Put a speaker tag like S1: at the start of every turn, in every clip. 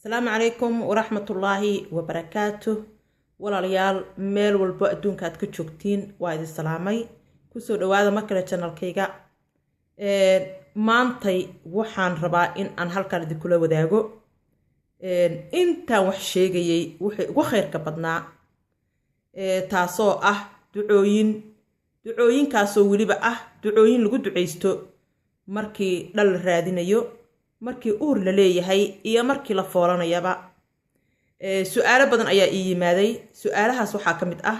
S1: Asalaamu calaykum waraxmatullaahi wabarakaatuh. Walaalayaal, meel walbo adduunka aad ka joogtiin, waa idin salaamay. Kusoo dhawaada mar kale channelkayga. Maantay waxaan rabaa in aan halkan idinkula wadaago intaan wax sheegayay wixii ugu khayrka badnaa, taasoo ah ducooyin, ducooyinkaasoo weliba ah ducooyin lagu ducaysto markii dhal la raadinayo, markii uur la leeyahay iyo markii la foolanayaba. Su-aalo badan ayaa ii yimaaday. Su-aalahaas waxaa ka mid ah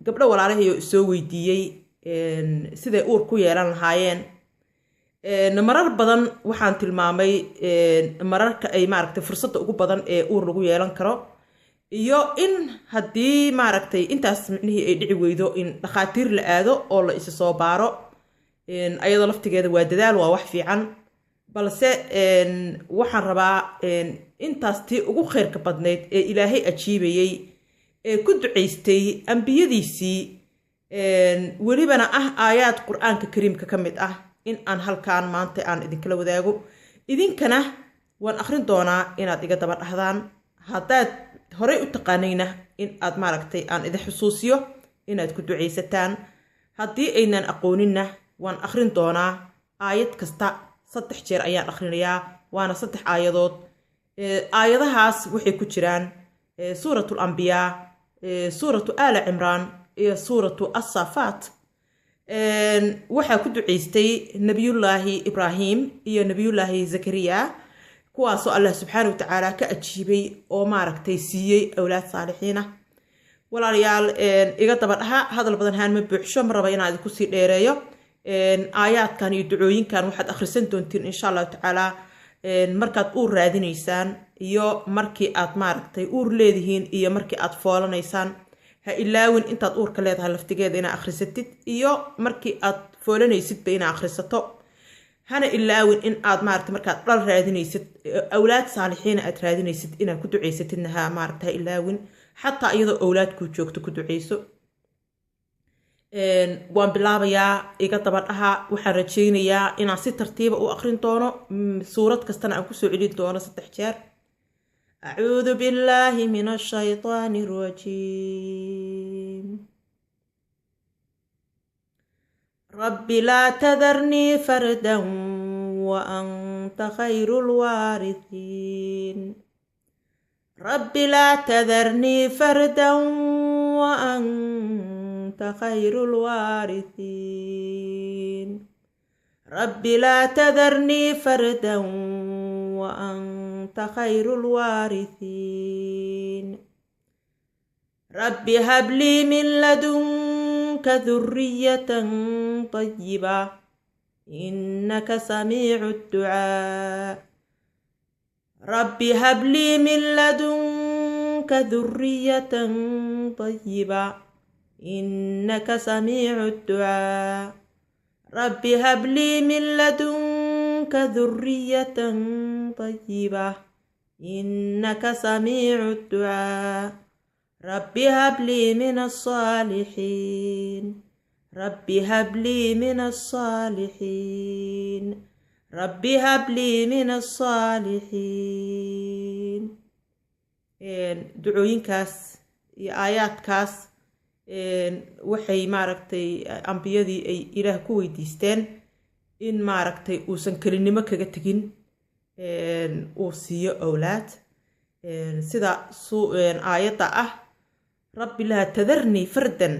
S1: gabdho walaalahay oo isoo weydiiyey siday uur ku yeelan lahaayeen. Marar badan waxaan tilmaamay mararka ay maaragtay fursadda ugu badan ee uur lagu yeelan karo, iyo in haddii maaragtay intaas micnihii ay dhici weydo in dhakhaatiir la aado oo la isi soo baaro. Ayadoo laftigeeda waa dadaal, waa wax fiican, balse waxaan rabaa intaas tii ugu khayrka badnayd ee Ilaahay ajiibayey ee ku ducaystay ambiyadiisii, welibana ah aayaad Qur-aanka Kariimka ka mid ah, in aan halkaan maanta aan idinkala wadaago. Idinkana waan akhrin doonaa inaad iga daba dhahdaan. Haddaad horey u taqaanayna, in aad maaragtay aan idin xusuusiyo inaad ku ducaysataan. Haddii aynan aqooninna, waan akhrin doonaa. Aayad kasta 3 jeer ayaan akhrinayaa, waana 3 aayadood. Aayadahaas waxay ku jiraan Suuratu Alambiyaa, Suuratu Aala Cimraan iyo Suuratu Asaafaat. Waxaa ku ducaystay Nabiyullaahi Ibraahim iyo Nabiyullaahi Zakariya, kuwaasoo Allah subxaana wa tacaala ka ajiibay oo maaragtay siiyey awlaad saalixiin ah. Walaalayaal, iga daba dhaha. Hadal badan haan ma buuxsho, ma raba inaan idinku sii dheereeyo. Aayaadkan iyo ducooyinkan waxaad akhrisan doontiin, insha Allahu tacaala, markaad uur raadinaysaan iyo markii aad maaragtay uur leedihiin iyo markii aad foolanaysaan. Ha ilaawin intaad uurka leedahay laftigeeda inaa akhrisatid, iyo markii aad foolanaysidba inaa akhrisato. Hana ilaawin in aad maaragtay markaad dhal raadinaysid, awlaad saalixiina aad raadinaysid, inaad ku ducaysatidna. Ha maaragta ha ilaawin, xataa iyadoo awlaad kuu joogto ku ducayso. Waan bilaabayaa, iga daba dhaha. Waxaan rajaynayaa inaan si tartiiba u aqrin doono, suurad kastana aan kusoo celin doono 3 jeer. Acuudu billaahi min ashaytaani rajiim. Rabbi laa tadarnii fardan wa anta khayru lwaarihiin. Rabbi laa tadarnii fardan wa anta khayru lwaarihiin. Rabbi laa tadarnii fardan wa anta khayru lwaarihiin. Rabbi hab lii min ladunka duriyatan طayiba inaka samiicu dducaa. Rabbi hab lii min ladunka duriyatan طayiba inaka samiicu dducaa. Rabbi hab lii min ladunka duriyatan طayiba inaka samiicu dducaa. Rabbi hab lii min asaalixiin. Rabbi hab lii min asaalixiin. Rabbi hab lii min asaalixiin. Ducooyinkaas iyo aayaadkaas waxay maaragtay ambiyadii ay Ilaah ku weydiisteen in maaragtay uusan kelinimo kaga tegin, uu siiyo owlaad, sida aayadda ah "Rabbi laa tadarnii fardan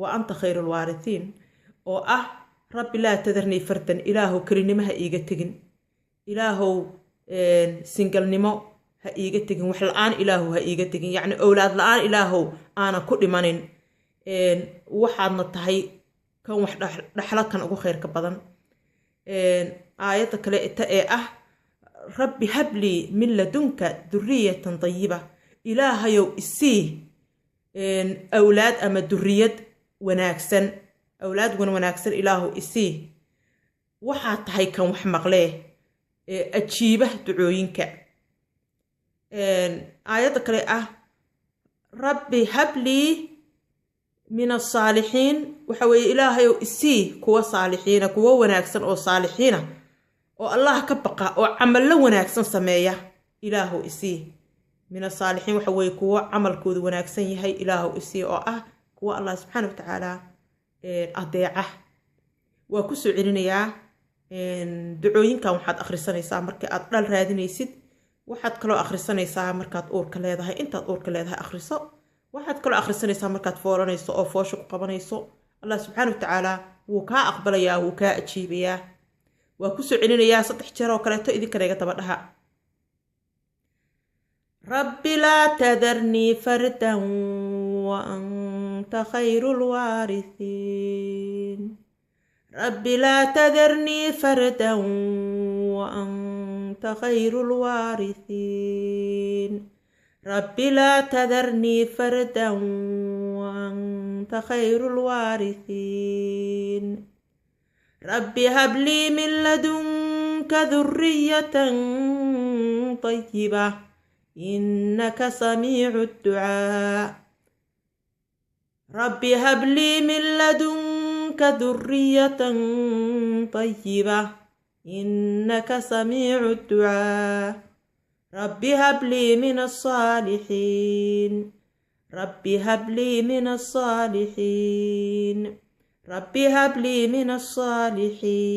S1: wa anta khayru lwaarihiin", oo ah "Rabbi laa tadarnii fardan", Ilaahow kelinimo ha iiga tegin, Ilaahow singalnimo ha iiga tegin, wax la-aan Ilaahow ha iiga tegin, yacni owlaad la-aan Ilaahow aanan ku dhimanin, waxaadna tahay kan wax dhaxlo kan ugu khayrka badan. Aayadda kale ta ee ah "Rabbi hablii min ladunka duriyatan dayiba", Ilaahayow isii awlaad ama duriyad wanaagsan, awlaad wan wanaagsan Ilaahow isii, waxaa tahay kan wax maqlee ee ajiiba ducooyinka. Aayadda kale ah "Rabbi hablii min asaalixiin" waxa weeye Ilaahayow isii kuwa saalixiina, kuwo wanaagsan oo saalixiina oo Allah ka baqa oo camallo wanaagsan sameeya. Ilaahu isii. Min asaalixiin waxa weeye kuwo camalkoodu wanaagsan yahay Ilaahu isii, oo ah kuwo Allah subxaana wa tacaala adeeca. Waa kusoo celinayaa ducooyinkan. Waxaad akhrisanaysaa markii aad dhal raadinaysid. Waxaad kaloo akhrisanaysaa markaad uurka leedahay, intaad uurka leedahay akhriso. Waxaad kaloo akhrisanaysaa markaad foolanayso oo foosha ku qabanayso. Allah subxaana wa tacaala wuu kaa aqbalayaa, wuu kaa ajiibayaa. Waa kusoo celinayaa 3 jeer oo kaleeto, idinkana iga daba dhaha: رب لا تذرني فردا وأنت خير الوارثين. رب لا تذرني فردا وأنت خير الوارثين. رب لا تذرني فردا وأنت خير الوارثين. رب هب لي من لدنك ذرية طيبة إنك سميع الدعاء. رب هب لي من لدنك ذرية طيبة إنك سميع الدعاء. رب هب لي من الصالحين. رب هب لي من الصالحين. رب هب لي من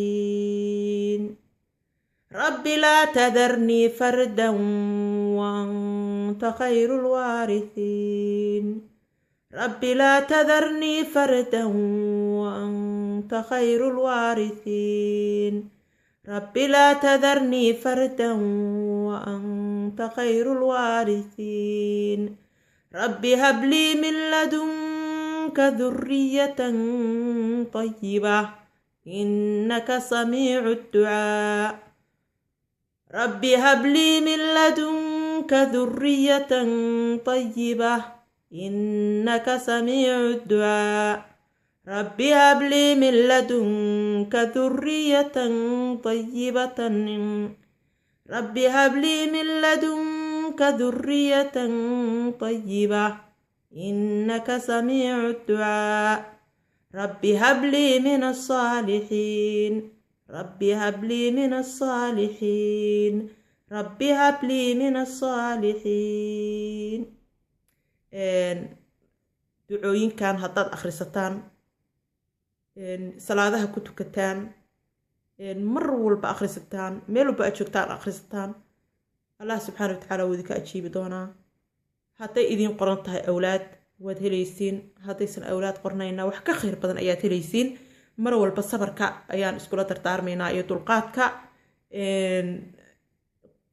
S1: الصالحين. رب لا تذرني فردا وأنت خير الوارثين. رب لا تذرني فردا وأنت خير الوارثين. رب لا تذرني فردا وأنت خير الوارثين. رب هب لي من لدنك ذرية طيبة إنك سميع الدعاء. رب هب لي من لدنك ذرية طيبة إنك سميع الدعاء. رب هب لي من لدنك ذرية طيبة. رب هب لي من لدنك ذرية طيبة إنك سميع الدعاء. رب هب لي من الصالحين. رب هب لي من الصالحين. رب هب لي من الصالحين. Ducooyinkan haddaad akhrisataan, salaadaha ku tukataan, mar walba akhrisataan, meel walba aad joogtaan akhrisataan, Allah subxaana wa tacaala wuu idinka ajiibi doonaa. Hadday idiin qoran tahay awlaad, waad helaysiin. Haddaysan awlaad qornayna, wax ka khayr badan ayaad helaysiin. Mar walba sabarka ayaan iskula dardaarmaynaa iyo dulqaadka.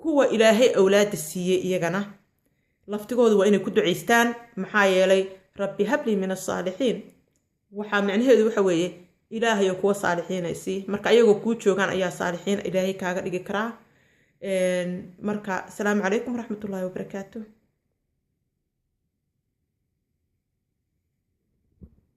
S1: Kuwa Ilaahay awlaadda siiyey iyagana laftigooda waa inay ku ducaystaan. Maxaa yeelay رب هب لي من الصالحين waxaa micnaheedu waxa weeye Ilaahayo kuwa saalixiina isii. Marka ayagoo kuu joogaan ayaa saalixiin Ilaahay kaaga dhigi karaa. Marka asalaamu calaykum waraxmatullaahi wabarakaatu.